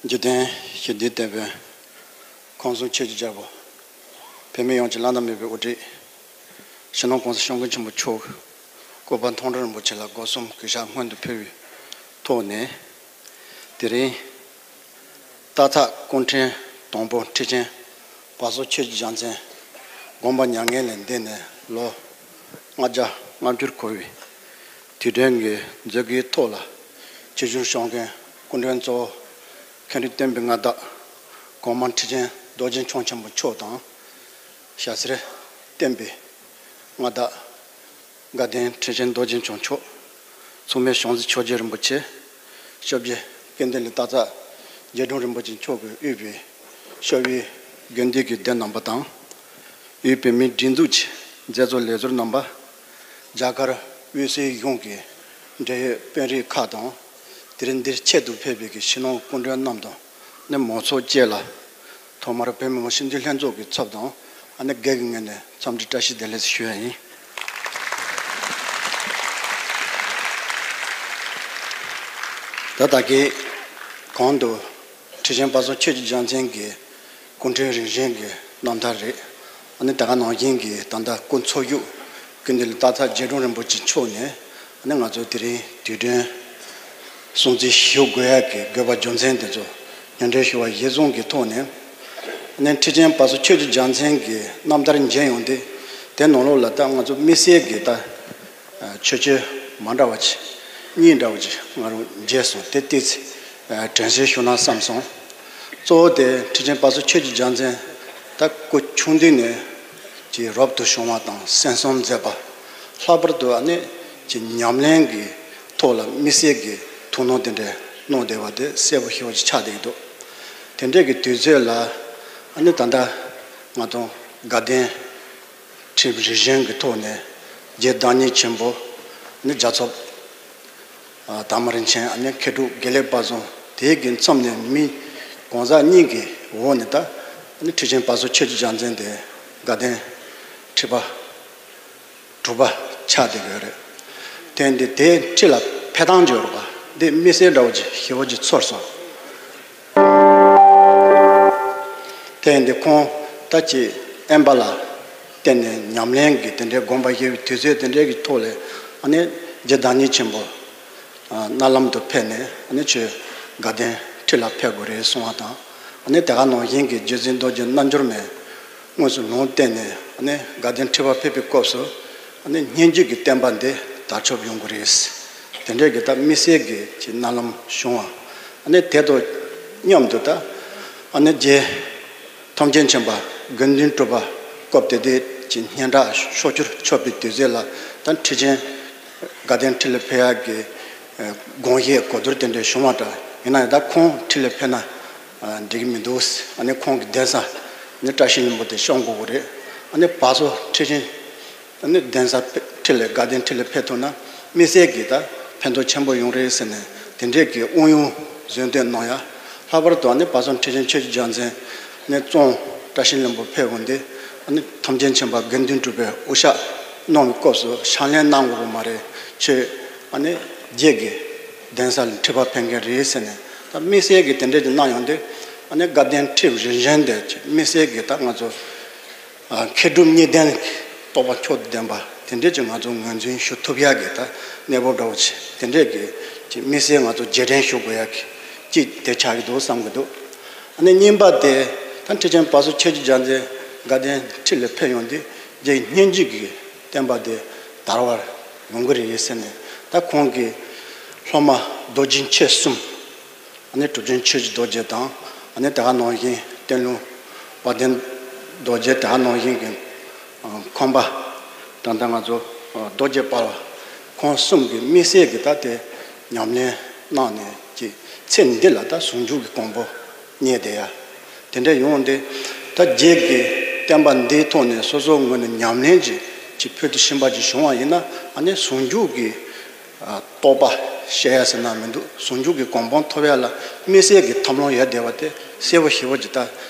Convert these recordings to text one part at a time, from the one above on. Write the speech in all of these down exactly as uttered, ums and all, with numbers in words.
འཇིག་རྟེན་ཞི་བདེའི་དེད་དཔོན། ཁམས་གསུམ་ཆོས་ཀྱི་རྒྱལ་པོ། བོད་མི་ཡོངས་ཀྱི་བླ་ན་མེད་པའི་དབུ་ཁྲིད། སྤྱི་ནོར་༸གོང་ས་༸སྐྱབས་མགོན་ཆེན་པོ་མཆོག་གི་སྐུ་པར་མཐོང་གྲོལ་རིན་པོ་ཆེ་ལ་སྒོ་གསུམ་གུས་ཕྱག་སྔོན་དུ་ཕུལ་བའི་ཐོག་ནས། དེ་རིང་སྟག་ཚང་སྐུ་ཕྲེང་དང་པོ་ཁྲི་ཆེན་བར་གསུམ་ཆོས་ཀྱི་རྒྱལ་མཚན་དགོངས་པ་མྱ་ངན་ལས་འདས་ནས་ལོ་ལྔ་བརྒྱ་ལྔ་བཅུར་འཁོར་བའི་དུས་དྲན་གྱི་མཛད་སྒོའི་ཐོག་ལ། ཆོས་ཞུ་ཞུ་མཁན་སྐུ་མགྲོན་གཙོ་བོ་མཁན་སྤྲུལ་བསྟན་པའི་མངའ་བདག་གོང་མ་ཁྲི་ཆེན་རྡོ་རྗེ་འཆང་ཆེན་པོ་མཆོག་དང་། ཞྭ་སེར་བསྟན་པའི་མངའ་བདག་དགའ་ལྡན་ཁྲི་ཆེན་རྡོ་རྗེ་འཆང་མཆོག་མཚུངས་མེད་བྱང་རྩེ་ཆོས་རྗེ་རིན་པོ་ཆེ། སྐྱབས་རྗེ་ཀུན་ལྡན་གླིང་སྟག་ཚང་རྗེ་དྲུང་རིན་པོ་ཆེ་མཆོག་གིས་དབུས་པའི་ཤོ་བའི་དགོན་སྡེ་གི་སྡེ་རྣམ་པ་དང་། དབུས་བོད་མིའི་སྒྲིག་འཛུགས་ཀྱི་མཛད་གཙོ་ལས་ཟུར་རྣམ་པ། རྒྱ་གར་དབུས་སའི་གཞུང་གི་འབྲེལ་ཡོད་དཔོན་རིགས་ཁག་དང་། དེ་རིང་འདིར་ཆེད་དུ་ཕེབས་པའི་གི་སྤྱི་ནོར་སྐུ་མགྲོན་རྣམས་དང་། ནི་མང་ཚོགས་བཅས་ལ། ཐོག་མར་བོད་མི་མང་སྤྱི་འཐུས་ལྷན་ཚོགས་ཀྱི་ཚབ་དང་། ཨ་ནི་སྒེར་གྱི་ངོས་ནས་འཚམས་འདྲི་བཀྲ་ཤིས་བདེ་ལེགས་ཞུ་ཡ་ཡིན། ད་ལྟ་གི་གོང་དུ་ཁྲི་ཆེན་བར་གསུམ་ཆོས་ཀྱི་རྒྱལ་མཚན་གྱི་སྐུ་ཕྲེང་རིམ་བྱོན་གྱི་རྣམ་ཐར་རེད། ཨ་ནི་དེ་ག་ནང་བཞིན་གྱི་ད་ལྟ་སྐུ་འཚོ་བཞུགས་ཀུན་ལྡན་སྟག་ཚང་རྗེ་དྲུང་རིན་པོ་ཆེ་མཆོག་ནས། ཨ་ནི་ང་ཚོ་དེ་རིང་དུས་དྲན་སྲུང་བརྩི་ཞུ་དགོས་ཡ་གི་དགོས་པ་རྒྱུ་མཚན་དེ་ཚོ་སྙན་སྒྲོན་ཞུ་བ་གཞིར་བཟུང་གི་ཐོག་ནས། ཨ་ནི་ཁྲི་ཆེན་བར་གསུམ་ཆོས་ཀྱི་རྒྱལ་མཚན་གྱི་རྣམ་ཐར་མཇལ་ཡོང་དུས། དེ་ནང་ལོགས་ལ་ད་ང་ཚོ་དམིགས་བསལ་གྱི་ད་ཆོས་ཆོས་མ་འདྲ་བ་ཅིག་གཉིས་འདྲ་བ་ཅིག་ང་རང་མཇལ་སོང་། དེ་ཏོག་ཙམ་དྲན་གསོ་ཞུ་ན་བསམ་སོང་། གཙོ་བོ་དེ་ཁྲི་ཆེན་བར་གསུམ་ཆོས་ཀྱི་རྒྱལ་མཚན་ད་སྐུ་ཆུང་དུས་ནས་ཀྱི་རབ་ཏུ་བྱུང་བ་དང་གསན་བསམ་མཛད་པ། ལྷག་པར་དུ་ཨ་ནི་ཀྱི་ཉམས་ལེན་གྱི་ཐོག་ལ་དམིགས་བསལ་གྱི་ཐུགས་སྣང་དེ་འདྲ་གནང་བསྡད་པ་དེ་གསལ་པོ་ཞེ་པོ་ཅིག་ཆགས་བསྡད་ཀྱི་འདུག་དེ་འདྲའི་གི་དུས་ཚོད་ལ་ཨ་ནི་ད་ལྟ་ང་ཚོ་དགའ་ལྡན་ཁྲི་རིམ་བྱོན་གྱི་ཐོག་ནས་རྗེ་བདག་ཉིད་ཆེན་པོ་ནི་རྒྱལ་ཚབ་ཨ་དར་མ་རིན་ཆེན། ཨ་ནི་མཁས་གྲུབ་དགེ་ལེགས་དཔལ་བཟང་། དེའི་གི་མཚམས་ནས་མི་གང་ཟག་གཉིས་ཀྱི་འོག་ནས་ད་ཨ་ནི་ཁྲི་ཆེན་བར་གསུམ་ཆོས་ཀྱི་རྒྱལ་མཚན་དེ་དགའ་ལྡན་ཁྲི་པ་དྲུག་པ་ཆགས་བསྡད་ཡོད་རེད། དེ་འདི་དེའི་ཁྲི་ལ་ཕེབས་སྟངས་ཅིག་ཡོད་རེད་པ། འདི་དམིགས་བསལ་འདྲ་བོ་ཅིག་ཞེ་པོ་ཅིག་ཚོར་སོང་། དེ་ཡིན་དུས་ཁོང་ད་ཅིག་དབེན་པ་ལ་བརྟེན་ནས་ཉམས་ལེན་གྱི་དེ་འདྲའི་དགོངས་པ་བཞེས་པའི་དུས་ཚོད་དེ་འདྲའི་གི་ཐོག་ལ། ཨ་ནི་རྗེ་བདག་ཉིད་ཆེན་པོ་ཨ་མནལ་ལམ་དུ་ཕེབས་ནས། ཨ་ནི་ཁྱོད་དགའ་ལྡན་ཁྲི་ལ་ཕེབས་དགོས་རེད་གསུང་བ་དང་། ཨ་ནི་དེ་ག་ནང་བཞིན་གྱི་རྗེ་བཙུན་རྡོ་རྗེ་རྣལ་འབྱོར་མས་དངོས་སུ་ལུང་བསྟན་ནས། ཨ་ནི་དགའ་ལྡན་ཁྲི་པ་ཕེབས་པའི་སྐབས་སུ་ཨ་ནི་སྙན་བརྒྱུད་ཀྱི་བསྟན་པ་འདི་དར་ཁྱབ་ཡོང་གི་རེད། དེ་འདྲའི་གི་ད་དམིགས་བསལ་གྱི་ཅིག་མནལ་ལམ་བྱུང་བ། ཨ་ནི་དེ་དང་མཉམ་དུ་ད་ཨ་ནི་རྗེ་ཐམས་ཅད་མཁྱེན་པ་དགེ་འདུན་གྲུབ་པ་སྐབས་དེ་དུས་ཀྱི་སྙན་གྲགས་ཕྱོགས་བཅུར་ཁྱབ་པའི་དུས་ཚོད་ལ། ད་ཁྲི་ཆེན་དགའ་ལྡན་ཁྲི་ལ་ཕེབས་ཡག་གི་དགོངས་བཞེས་གོ་བསྡུར་དེ་འདྲ་བྱུང་བ་འདྲ། ཡིན་ན་ཡང་ད་ཁོང་ཁྲི་ལ་ཕེབས་ན་འགྲིག་གི་མི་འདུག་ཨ་ནི་ཁོང་གི་གདན་ས་ནི་བཀྲ་ཤིས་ལྷུན་པོ་དེ་བཤམས་དགོས་ཀྱི་རེད། ཨ་ནི་བར་གསུམ་ཁྲི་ཆེན་ཨ་ནི་གདན་ས་ཁྲི་ལ་དགའ་ལྡན་ཁྲི་ལ་ཕེབས་ཐུབ་ན་དམིགས་བསལ་གྱི་ད་ཕན་ཐོགས་ཆེན་པོ་ཡོང་རེད་ཟེར་ནས་དེ་འདྲའི་གི་དབང་ཡོད་གཟེངས་བསྟོད་གནང་ཡ། ལྷག་པར་དུ་ཨ་ནི་བར་གསུམ་ཁྲི་ཆེན་ཆོས་ཀྱི་རྒྱལ་མཚན་ནས་གཙང་བཀྲ་ཤིས་ལྷུན་པོ་ཕེབས་འོང་དུས། ཨ་ནི་ཐམས་ཅད་མཁྱེན་པ་དགེ་འདུན་གྲུབ་པས་དབུ་ཞྭ་གནང་བའི་སྐབས་སུ་ཕྱག་ལེན་གནང་དགོས་པ་མ་རེད། ཁྱོད་ཨ་ནི་རྗེ་གི་གདན་ས་ལ་ཁྲི་པ་ཕེབས་མཁན་རེད་ཟེར་ནས། ད་དམིགས་བསལ་གྱི་དེ་འདྲ་ཅིག་གནང་ཡོང་དུས། ཨ་ནི་དགའ་ལྡན་ཁྲི་རིམ་བྱོན་དེ་དམིགས་བསལ་གྱི་ད་ང་ཚོ་ཨ་མཁས་གྲུབ་གཉིས་ལྡན་རྟོགས་པ་མཆོག་ཏུ་ལྡན་པ་དེ་འདྲས་ཀྱི་ང་ཚོ་ངོས་འཛིན་ཞུ་ཐུབ་ཡག་གི་ད་གནས་བབ་འདྲ་བོ་ཅིག་དེ་འདྲས་ཀྱི་ཅིག་དམིགས་བསལ་ང་ཚོ་རྗེས་དྲན་ཞུ་དགོས་ཡག་གི་ཅིག་དེ་ཆགས་ཀྱི་འདུག་བསམ་གྱི་འདུག་ཨ་ནི་གཉིས་པ་དེ་ད་ཁྲི་ཆེན་བར་གསུམ་ཆོས་ཀྱི་རྒྱལ་མཚན་དགའ་ལྡན་ཁྲི་ལ་ཕེབས་ཡོང་དུས། རྗེ་སྙན་བརྒྱུད་ཀྱི་བསྟན་པ་དེ་དར་བར་ཡོང་གི་རེད་ཟེར་ནས། ད་ཁོང་གི་སློབ་མ་རྡོ་རྗེ་མཆེད་གསུམ། ཨ་ནི་གྲུབ་ཆེན་ཆོས་ཀྱི་རྡོ་རྗེ་དང་། ཨ་ནི་དེ་ག་ནང་བཞིན་སྟེང་ལུང་དཔལ་ལྡན་རྡོ་རྗེ། དེ་ག་ནང་བཞིན་གྱི་ཨ་ཁོམ་པ་ད་ལྟ་ང་ཚོ་ཨ་རྡོ་རྗེ་དཔལ་བ། ཁོང་གསུམ་གྱིས་དམིགས་བསལ་གྱི་ད་དེ་ཉམས་ལེན་གནང་ནས་ཀྱི་ཚེ་འདི་ལ་ད་ཟུང་འཇུག་གི་གོ་འཕང་རྙེད་བསྡད་ཡ། དེ་འདྲ་ཡོང་དུས་ད་རྗེ་གི་བསྟན་པ་འདིའི་ཐོག་ནས་སོ་སོའི་ངོས་ནས་ཉམས་ལེན་ཅིག་ཅིག་ཕུལ་དུ་ཕྱིན་པ་ཅིག་བྱུང་བ་ཡིན་ན། ཨ་ནི་ཟུང་འཇུག་གི་ཨ་རྟོགས་པ་བཤད་ཡ་ཟེར་ན་མི་འདུག་ཟུང་འཇུག་གི་གོ་འཕང་ཐོབ་ཡ་ལ་དམིགས་བསལ་གྱི་ཐབས་ལམ་ཡོད་བསྡད་པ་དེ་གསལ་པོ་ཞེ་པོ་ཅིག་ད་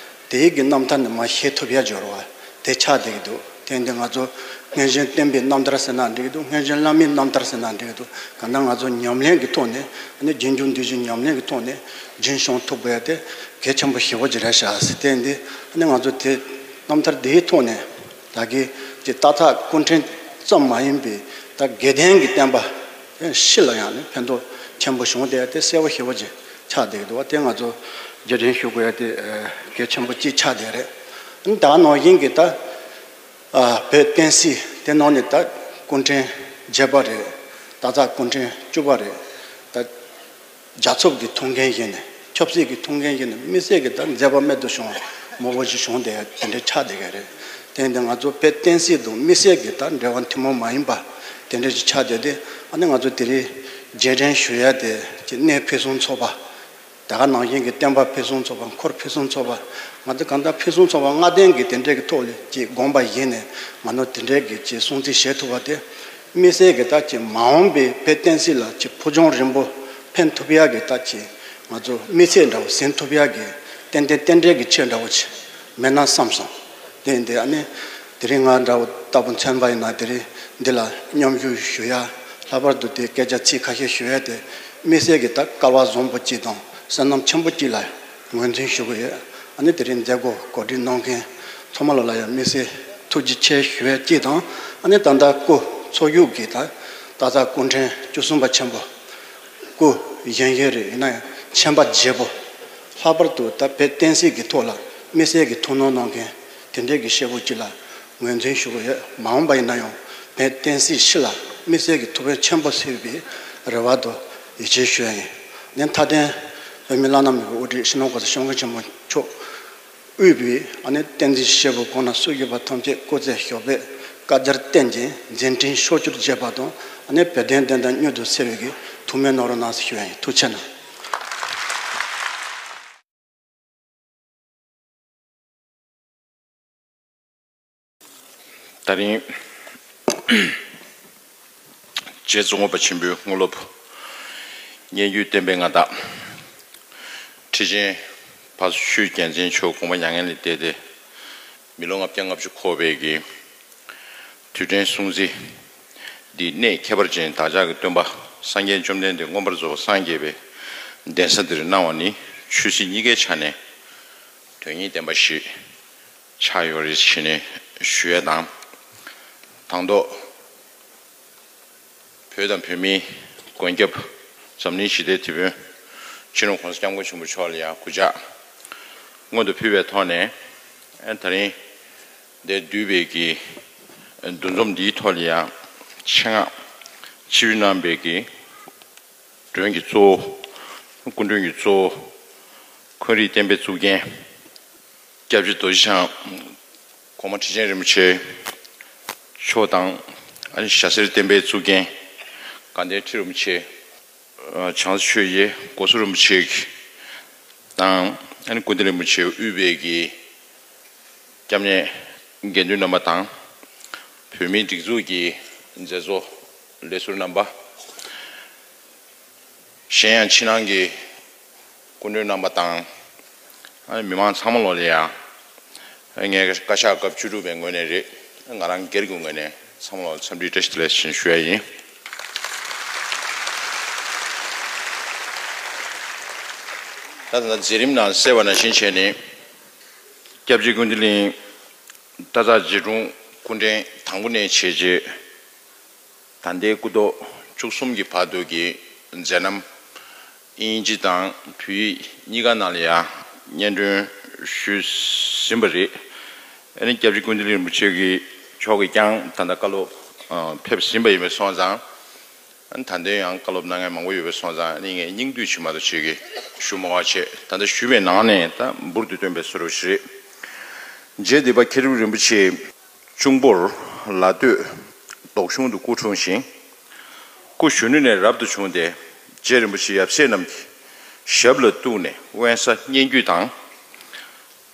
དེའི་གི་རྣམ་ཐར་ནས་མར་ཤེས་ཐུབ་ཡ་སྦྱོར་བ་དེ་ཆགས་བསྡད་ཀྱི་འདུག་དེ་འདི་ང་ཚོ་ མངོན་ཞེན་བསྟན་པའི་རྣམ་ཐར་ཟེར་ན་འགྲིག་གི་འདུག་མངོན་ཞེན་བླ་མའི་རྣམ་ཐར་ཟེར་ན་འགྲིག་གི་འདུག་གང་ལྟར་ང་ཚོ་ཉམས་ལེན་གྱི་ཐོག་ནས་ཨ་ནི་རྗེས་འཇུག་འདུལ་བཞིན་ཉམས་ལེན་གྱི་ཐོག་ནས་རྒྱུན་སྐྱོང་ཐུབ་དགོས་ཡ་དེ་གལ་ཆེན་པོ་ཞེ་པོ་ཅིག་རེད་ཤག་ཟེར། དེ་ཡིན་དུས་ཨ་ནི་ང་ཚོ་དེ་རྣམ་ཐར་འདིའི་ཐོག་ནས་ད་གི་ཅིག་སྟག་ཚང་སྐུ་ཕྲེང་ཙམ་མ་ཡིན་པའི་ད་དགེ་ལྡན་གྱི་བསྟན་པ་སྤྱི་ལ་ཡང་ནི་ཕན་ཐོགས་ཆེན་པོ་བྱུང་བསྡད་ཡ་དེ་གསལ་པོ་ཞེ་པོ་ཅིག་ཆགས་བསྡད་ཀྱི་འདུག་བ། དེ་ང་ཚོ་རྗེས་དྲན་ཞུ་དགོས་ཡ་དེ་གལ་ཆེན་པོ་ཅིག་ཆགས་བསྡད་རེད། ཨ་ནི་ད་ནང་བཞིན་གྱི་ད། ཨ། བོད་བསྟན་སྲིད་དེ་ནང་ནས་ད་སྐུ་ཕྲེང་བརྒྱད་པ་རེད། སྟག་ཚང་སྐུ་ཕྲེང་བཅུ་པ་རེད། ད་རྒྱལ་ཚབ་ཀྱི་ཐུགས་འགན་བཞེས་ནས་ཆབ་སྲིད་ཀྱི་ཐུགས་འགན་བཞེས་ནས་དམིགས་བསལ་གྱི་ད་མཛད་པ་རྨད་དུ་བྱུང་བ་མང་པོ་ཞིག་བྱུང་བསྡད་དེ་འདྲ་ཆགས་བསྡད་ཀྱི་རེད། དེ་ཡིན་དུས་ང་ཚོ་བོད་བསྟན་སྲིད་དང་དམིགས་བསལ་གྱི་ད་འབྲེལ་བ་ཐུན་མོང་མ་ཡིན་པ་དེ་འདྲ་ཞིག་ཆགས་བསྡད་དེ། ཨ་ནི་ང་ཚོ་དེ་རིང་རྗེས་དྲན་ཞུ་ཡ་དེ་ཀྱི་གནས་ཕུན་སུམ་ཚོགས་པ། ད་ག་ནང་བཞིན་གྱི་བསྟན་པ་ཕུན་སུམ་ཚོགས་པ། འཁོར་ཕུན་སུམ་ཚོགས་པ། ང་ཚོ་གང་ལྟར་ཕུན་སུམ་ཚོགས་པ་ལྔ་ལྡན་གྱི་དེ་འདྲའི་གི་ཐོག་ལ་ཅིག་དགོངས་པ་བཞེས་ནས་མ་ནོར་དེ་འདྲའི་གི་ཅིག་སྲུང་བརྩི་བྱེད་ཐུབ་པ་དེ་དམིགས་བསལ་གྱི་ད་ཅིག་མ་འོངས་པའི་བོད་བསྟན་སྲིད་ལ་ཅིག་ཕུགས་རྒྱང་རིང་པོ་ཕན་ཐུབ་ཡག་གི་ད་ཅིག་ང་ཚོ་དམིགས་ཚད་འདྲ་བོ་ཟིན་ཐུབ་ཡག་གི་ཏན་ཏན་རྟེན་འབྲེལ་གྱི་ཆེད་འདྲ་བོ་ཅིག་མེད་ན་བསམ་སོང་། དེ་ཡིན་དུས་ཨ་ནི་དེ་རིང་ང་འདྲ་བོ་ལྟ་བུ་མཚོན་པ་ཡིན་ན་དེ་རིང་འདི་ལ་མཉམ་ཞུགས་ཞུ་ཡ། ལྷག་པར་དུ་དེ་སྐད་ཆ་ཚིག་ཁ་ཤས་ཞུ་ཡ་དེ་དམིགས་བསལ་གྱི་ད་སྐལ་བ་བཟང་པོ་གཅིག་དང་བསོད་ནམས་ཆེན་པོ་གཅིག་ལ་ངོས་འཛིན་ཞུ་གི་ཡོད། ཨ་ནི་དེ་རིང་མཛད་སྒོ་གོ་སྒྲིག་གནང་མཁན་ཚང་མ་ལ་ལ་ཡང་དམིགས་བསལ་ཐུགས་རྗེ་ཆེ་ཞུ་ཡ་གཅིག་དང་། ཨ་ནི་ད་ལྟ་སྐུ་འཚོ་བཞུགས་ཀྱི་ད་སྟག་ཚང་སྐུ་ཕྲེང་བཅུ་གསུམ་པ་ཆེན་པོ། སྐུ་གཞོན་གཞོན་རེད། ཡིན་ན་ཡང་ཁྱད་པར་རྒྱས་པོ། ལྷག་པར་དུ་ད་བོད་བསྟན་སྲིད་ཀྱི་ཐོག་ལ་དམིགས་བསལ་གྱི་ཐུགས་སྣང་གནང་མཁན་དེ་འདྲའི་གི་སྐྱེས་བུ་གཅིག་ལ་ངོས་འཛིན་ཞུ་གི་ཡོད། མ་འོངས་པ་ཡིན་ན་ཡང་བོད་བསྟན་སྲིད་སྤྱི་ལ་དམིགས་བསལ་གྱི་ཐུགས་ཕན་ཆེན་པོ་གསོས་པའི་རེ་བ་དང་ཡིད་ཆེས་ཞུ་ཡ་ཡིན། ནས་མཐའ་དོན་བོད་མི་བླ་ན་མེད་པའི་དབུ་ཁྲིད་སྤྱི་ནོར་༸གོང་ས་༸སྐྱབས་མགོན་ཆེན་པོ་མཆོག་དབུས་པའི་ཨ་ནི་བསྟན་འཛིན་སྐྱེས་བུ་གང་ན་སུ་ཡོད་པ་ཐམས་ཅད་སྐུ་ཚེ་ཞབས་པད་བསྐལ་བརྒྱར་བརྟན་ཅིང་མཛད་འཕྲིན་ཕྱོགས་བཅུར་རྒྱས་པ་དང་། ཨ་ནི་བོད་དོན་བདེན་མཐའ་མྱུར་དུ་གསལ་བའི་གི་ཐུགས་སྨོན་གནང་རོགས་གནང་ཞུ་ཡ་ཡིན། ཐུགས་རྗེ་གནང་། ད་རིང་རྗེ་བཙུན་མ་ཆེན་པོའི་དངོས་སློབ་སྙན་བརྒྱུད་བསྟན་པའི་མངའ་བདག་ཁྲི་ཆེན་བར་དུ་ཆོས་རྒྱལ་མཚན་མཆོག་དགོངས་པ་མྱ་ངན་ལས་འདས་ཏེ་མི་ལོ་ལྔ་བརྒྱ་ལྔ་བཅུ་འཁོར་བའི་གི་དུས་དྲན་སྲུང་བརྩི་འདི་གནད་ཁྱད་པར་ཅན་བདག་ཅག་གི་སྟོན་པ་སངས་རྒྱས་བཅོམ་ལྡན་འདས་མངོན་པར་རྫོགས་པ་སངས་རྒྱས་པའི་གདན་ས་འདིར་གནང་བ་ནི་ཆོས་སྲིད་གཉིས་ཀའི་ཆ་ནས་དོན་སྙིང་ལྡན་པ་ཞིག་ཆགས་ཡོད་རེད་ཞེས་ནས་ཞུ་ཡ་དང་། དང་ཐོག་བོད་དང་བོད་མིའི་མགོན་སྐྱབས་འཛམ་གླིང་ཞི་བདེའི་དེད་དཔོན་སྤྱི་ནོར་༸གོང་ས་༸སྐྱབས་མགོན་ཆེན་པོ་མཆོག་ལ་ཡང་གུས་ཕྱག་སྔོན་དུ་ཕུལ་བའི་ཐོག་ནས། ཨ་ནི་ད་རིང་འདིར་འདུས་པའི་གི་འདུ་འཛོམས་འདིའི་ཐོག་ལ་ཡང་ཆེད་མངགས་ཆིབས་བསྒྱུར་གནང་བའི་གི་མགྲོན་གྱི་གཙོ་བོ། སྐུ་མགྲོན་གྱི་གཙོ་བོ། འཁོན་རིགས་བསྟན་པའི་གཙུག་རྒྱན་སྐྱབས་རྗེ་རྡོ་རྗེ་འཆང་གོང་མ་ཁྲི་ཆེན་རིན་པོ་ཆེ་མཆོག་དང་། ཨ་ནི་ཞྭ་སེར་བསྟན་པའི་གཙུག་རྒྱན་དགའ་ལྡན་ཁྲི་རིན་པོ་ཆེ། བྱང་ཆུབ་ཆོས་རྗེ་སྒོ་སུ་རིན་པོ་ཆེ་དང་། ཨ་ནི་ཀུན་བདེ་རིན་པོ་ཆེ་དབུས་པའི་གི་སྐྱབས་གནས་དགེ་འདུན་རྣམ་པ་དང་། བོད་མིའི་སྒྲིག་འཛུགས་ཀྱི་མཛད་གཙོ་ལས་ཟུར་རྣམ་པ། གཞན་ཡང་ཕྱི་ནང་གི་སྐུ་མགྲོན་རྣམ་པ་དང་། ཨ་ནི་མི་མང་ཚང་མ་ལོ་ལ་ཡང་། ངས་བཀའ་ཤག་སྐབས་བཅུ་དྲུག་པའི་ངོས་ནས་རེད། ང་རང་སྒེར་གྱི་ངོས་ནས་ཚང་མ་ལ་འཚམས་འདྲི་བཀྲ་ཤིས་བདེ་ལེགས་ཞུ་ཡ་ཡིན། ད་ད་ལྟ་མཛད་རིམ་ནང་གསལ་བ་ནང་བཞིན་བྱས་ནས། སྐྱབས་རྗེ་ཀུན་བདེ་གླིང་སྟག་ཚང་རྗེ་དྲུང་སྐུ་ཕྲེང་དང་པོ་ནས་བྱས་རྗེས། ད་ལྟའི་སྐུ་ཐོག་བཅུ་གསུམ་གྱི་བར་དུ་གྱི་མཛད་རྣམ་དབྱིན་ཇི་དང་བོད་ཡིག་གཉིས་ཀ་ནང་ལ་ཡང་སྙན་སྒྲོན་ཞུས་ཟིན་པ་རེད། ཨ་ནི་སྐྱབས་རྗེ་ཀུན་བདེ་གླིང་རིན་པོ་ཆེ་གི་མཆོག་གིས་ཀྱང་ད་ལྟ་བཀའ་སློབ་ཕེབས་ཟིན་པ་ཡིན་པས་སོང་ཙང་། ཨ་ནི་ད་ལྟའི་ཡང་བཀའ་སློབ་གནང་མཁན་མང་པོ་ཡོད་པས་སོང་ཙང་། ཨ་ནི་ངས་སྙིང་བསྡུས་ཅིག་མ་གཏོགས་བྱེད་ཀྱི་ཞུ་མ་དགོས་པ་བྱས། ད་ལྟ་ཞུས་པའི་ནང་ནས་ད་འབུར་དུ་བཏོན་པའི་བཟོ་འདྲ་ཞིག་རེད། རྗེ་འདི་པ་མཁས་གྲུབ་རིན་པོ་ཆེ་གཅུང་པོར་ལ་སྟོད་རྡོ་གཞུང་དུ་སྐུ་འཁྲུངས་ཤིང་། སྐུ་གཞོན་ནུ་ནས་རབ་ཏུ་བྱུང་སྟེ་རྗེ་རིན་པོ་ཆེ་ཡབ་སྲས་རྣམས་ཀྱི་ཞབས་ལ་གཏུགས་ནས་དབེན་ས་སྙན་བརྒྱུད་དང་།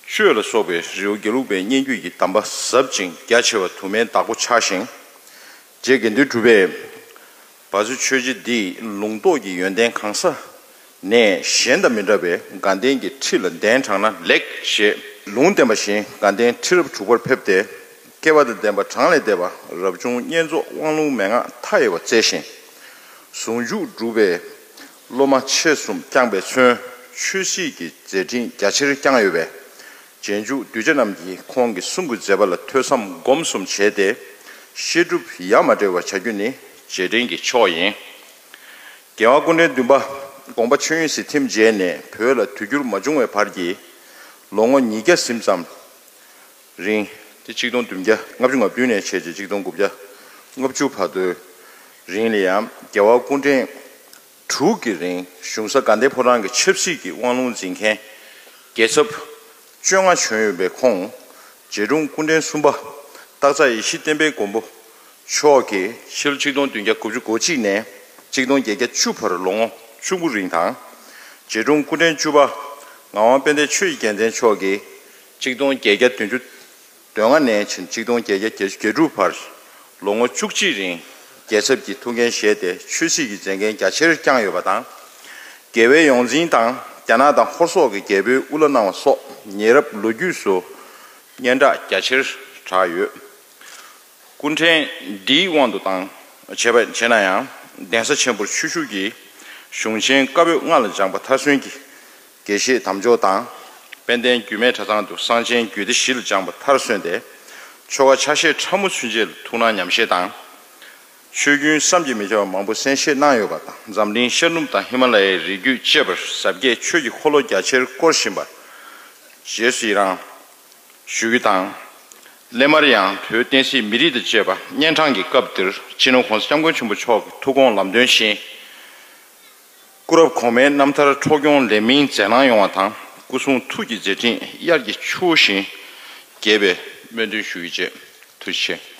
གཅོད་ལ་སོགས་པའི་རི་བོ་དགེ་ལུགས་པའི་སྙན་བརྒྱུད་ཀྱི་གདམས་པ་ཟབ་ཅིང་རྒྱ་ཆེ་བ་དུ་མའི་བདག་པོ་ཆགས་ཤིང་། རྗེ་དགེ་འདུན་གྲུབ་པས། བ་སུ་ཆོས་རྗེ་འདིས་ལུང་རྟོགས་ཀྱི་ཡོན་ཏན་གང་ས་ནས་གཞན་དང་མི་འདྲ་བའི་དགའ་ལྡན་གྱི་ཁྲི་ལ་གདན་དྲངས་ན་ལེགས་ཞེས་ལུང་བསྟན་པ་བཞིན་དགའ་ལྡན་ཁྲི་རབས་དྲུག་པར་ཕེབས་ཏེ། སྐལ་བ་དང་ལྡན་པ་གྲངས་ལས་འདས་པ་རབ་བྱུང་བསྙེན་རྫོགས་དབང་ལུང་མན་ངག་མཐའ་ཡས་པ་བསྩལ་ཞིང་། ཟུང་འཇུག་སྒྲུབ་པའི་སློབ་མ་ཆེད་གསུམ་བསྐྱངས་པས་མཚོན། ཆོས་སྲིད་ཀྱི་མཛད་འཕྲིན་རྒྱ་ཆེར་བསྐྱངས་ཡོད་པས། རྗེས་འཇུག་གདུལ་བྱ་རྣམས་ཀྱིས་ཁོང་གི་གསུང་གི་མཛད་པ་ལ་ཐོས་བསམ་སྒོམ་གསུམ་བྱས་ཏེ། བཤད་སྒྲུབ་ཡ་མ་བྲལ་བར་བྱ་རྒྱུ་ནི་རྗེས་དྲན་གྱི་མཆོག་ཡིན། རྒྱལ་བ་སྐུ་ཕྲེང་བདུན་པ་དགོངས་པ་ཆོས་དབྱིངས་སུ་ཐིམ་རྗེས་ནས་བོད་ལ་དུས་འགྱུར་མ་བྱུང་བའི་བར་གྱི་ལོ་ངོ་ཉིས་བརྒྱ་ཟིན་ཙམ་རིང་། དེ་ཆིག་སྟོང་བདུན་བརྒྱ་ལྔ་བཅུ་ང་བདུན་ནས་བྱས་རྗེས་ཆིག་སྟོང་དགུ་བརྒྱ་ལྔ་བཅུ་བར་དུའི་རིང་ལ་ཡང་རྒྱལ་བ་སྐུ་ཕྲེང་དྲུག་གི་རིང་གཞུང་ས་དགའ་ལྡན་ཕོ་བྲང་གི་ཆབ་སྲིད་ཀྱི་དབང་ལུང་འཛིན་མཁན་རྒྱལ་ཚབ་བཅོ་ལྔ་བྱོན་ཡོད་པའི་ཁོངས། རྗེ་དྲུང་སྐུ་ཕྲེང་གསུམ་པ་སྟག་འཚེར་ཡེ་ཤེས་བསྟན་པའི་མགོན་པོ་མཆོག་གིས་ཕྱི་ལོ་ཆིག་སྟོང་བདུན་བརྒྱ་དགུ་བཅུ་གོ་གཅིག་ནས་ཆིག་སྟོང་བརྒྱད་བརྒྱ་བཅུ་བར་ལོ་ངོ་བཅུ་དགུ་རིང་དང་། རྗེ་དྲུང་སྐུ་ཕྲེང་བཅུ་པ་ངག་དབང་དཔལ་ལྡན་ཆོས་ཀྱི་རྒྱལ་མཚན་མཆོག་གིས་ཆིག་སྟོང་བརྒྱད་བརྒྱ་བདུན་ཅུ་དོན་ལྔ་ནས་ཕྱིན་ཆིག་སྟོང་བརྒྱད་བརྒྱ་བརྒྱད་ཅུ་གྱ་དྲུག་བར་ལོ་ངོ་བཅུ་གཅིག་རིང་རྒྱལ་ཚབ་ཀྱི་ཐུགས་འགན་བཞེས་ཏེ་ཆོས་སྲིད་ཀྱི་མཛད་འགན་རྒྱ་ཆེར་བསྐྱངས་ཡོད་པ་དང་། རྒྱལ་བའི་ཡོངས་འཛིན་དང་རྒྱ་ནག་དང་ཧོར་སོག་གི་རྒྱལ་པོའི་དབུ་བླ་གནང་བ་སོགས་ཉེ་རབས་ལོ་རྒྱུས་སུ་སྙན་གྲགས་རྒྱ་ཆེར་གྲགས་ཡོད། སྐུ་ཕྲེང་འདིའི་དབང་དུ་བཏང་བྱས་པ་བྱས་ན་ཡང་། གདན་ས་ཆེན་པོར་ཆོས་ཞུགས་ཀྱིས་གཞུང་ཆེན་བཀའ་པོད་ལྔ་ལ་སྦྱངས་པ་མཐར་སོན་གྱི་དགེ་བཤེས་དམ་ཆོས་དང་། དཔལ་ལྡན་རྒྱུད་སྨད་གྲྭ་ཚང་དུ་གསང་ཆེན་རྒྱུད་སྡེ་བཞི་ལ་སྦྱངས་པ་མཐར་སོན་ཏེ། ཆོ་ག་ཆ་ཤས་ཕྲ་མོ་ཚུན་ཆད་ལ་ཐུགས་སྣང་ཉམས་བཞེས་དང་། ཆོས་རྒྱུན་བསམ་གྱིས་མི་ཁྱབ་པ་མང་པོ་གསན་བཞེས་གནང་ཡོད་པ་དང་། འཛམ་གླིང་ཤར་ནུབ་དང་ཧི་མ་ལ་ཡའི་རི་རྒྱུད་བཅས་པར་ཟབ་རྒྱས་ཆོས་ཀྱི་འཁོར་ལོ་རྒྱ་ཆེར་བསྐོར་བཞིན་པར་རྗེས་སུ་ཡི་རང་ཞུ་རྒྱུ་དང་། སླད་མར་ཡང་བོད་བསྟན་སྲིད་མི་རིགས་དང་བཅས་པ་གཉན་འཕྲང་གི་སྐབས་འདིར་སྤྱི་ནོར་༸གོང་ས་༸སྐྱབས་མགོན་ཆེན་པོ་མཆོག་གི་ཐུགས་དགོངས་ལམ་སྟོན་བཞིན། སྐུ་རབས་གོང་མའི་རྣམ་ཐར་འཕྲོ་སྐྱོང་ལེགས་སྨིན་མཛད་གནང་ཡོང་བ་དང་། སྐུ་གསུང་ཐུགས་ཀྱི་མཛད་འཕྲིན་དབྱར་གྱི་ཆུ་བོ་བཞིན་རྒྱས་པའི་སྨོན་འདུན་ཞུ་ཡི་བཅས། ཐུགས་རྗེ་ཆེ།